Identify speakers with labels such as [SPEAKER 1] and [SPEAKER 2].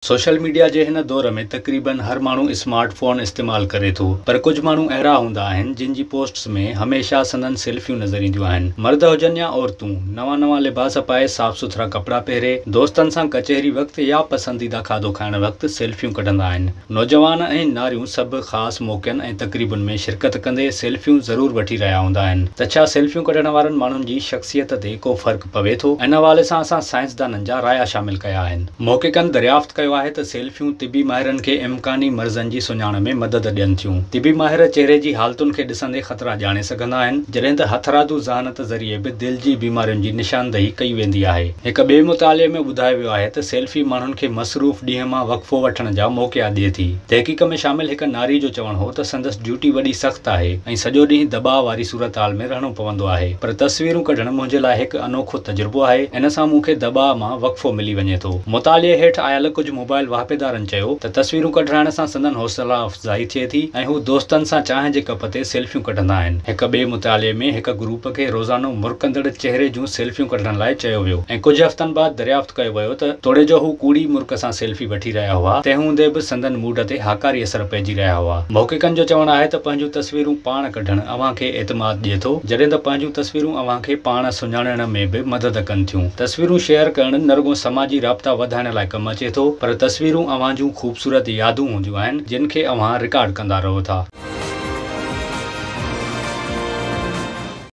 [SPEAKER 1] Social media جي هن دور ۾ تقريبن هر ماڻهو اسمارٽ فون استعمال ڪري ٿو پر ڪجهه ماڻهو اهڙا هوندا آهن جن جي پوسٽس ۾ هميشه سندن سيلفيون نظر اينديون آهن. مرد هجن يا عورتون، نوان نوان لباس پائي، صاف سٿرا ڪپڙا پهري، دوستن سان ڪچهري وقت يا پسنديده کاڌو کائڻ وقت سيلفيون ڪڍندا آهن. نوجوان ۽ ناريون سڀ خاص موقعن ۽ تقريبن ۾ شرڪت ڪندي سيلفيون ضرور وٺي رهيا هوندا آهن ته ڇا سيلفيون ڪڍڻ وارن ماڻهن جي شخصيت تي ڪو فرق پوي ٿو؟ ان حوالي سان اسان سائنسدانن جا رايا شامل ڪيا آهن. محققن دريافت ڪيو آهي ته سيلفيون طبي ماهرن کي امڪاني مرضن جي سڃاڻ ۾ مدد ڏين ٿيون. طبي ماهر چهري جي حالتن کي ڏسندي خطرا ڄاڻي سگهندا آهن، جڏهن ته هٿرادو ذهانت ذريعي به دل جي بيمارين جي نشاندهي ڪئي ويندي آهي. هڪ ٻئي مطالعي ۾ ٻڌايو ويو آهي ته سيلفي ماڻهن کي مصروف ڏينهن مان وقفو وٺڻ جا موقعا ڏئي ٿي. تحقيق ۾ شامل هڪ ناري جو چوڻ هو ته سندس ڊيوٽي وڏي سخت آهي ۽ سڄو ڏينهن دٻاء واري صورتحال ۾ رهڻو پوندو آهي پر تصويرون ڪڍڻ منهنجي لاء هڪ انوکو تجربو آهي، ان سان مون کي دٻاء مان وقفو ملي وڃي ٿو. مطالعي هيٺ آيل ڪجهه موبائل واهپيدارن چيو ته تصويرون ڪڍرائڻ سان سندن حوصلا افزائي ٿئي ٿي ۽ هو دوستن سان چانهه جي ڪپ تي سيلفيون ڪڍندا آهن. هڪ ٻئي مطالعي ۾ هڪ گروپ کي روزانو مرڪندڙ چهري جون سيلفيون ڪڍڻ لاء چيو ويو ۽ ڪجهه هفتن بعد دريافت ڪيو ويو ته توڙي جو هو ڪوڙي مرڪ سان سيلفي وٺي رهيا هئا تنهن هوندي به سندن موڊ تي هاڪاري اثر پئجي رهيا هئا. محققن جو چوڻ آهي ته پنهنجون تصويرون پاڻ ڪڍڻ اوهان کي اعتماد ڏئي ٿو جڏهن ته پنهنجون تصويرون اوهان کي پاڻ سڃاڻڻ ۾ به مدد ڪن ٿيون. تصويرون شيئر ڪرڻ نه رڳو سماجي رابطا وڌائڻ لاء ڪم اچي ٿو پر تصويرون اوهان جون خوبصورت يادون هونديون آهن جن کي اوهان رڪارڊ ڪندا رهو ٿا.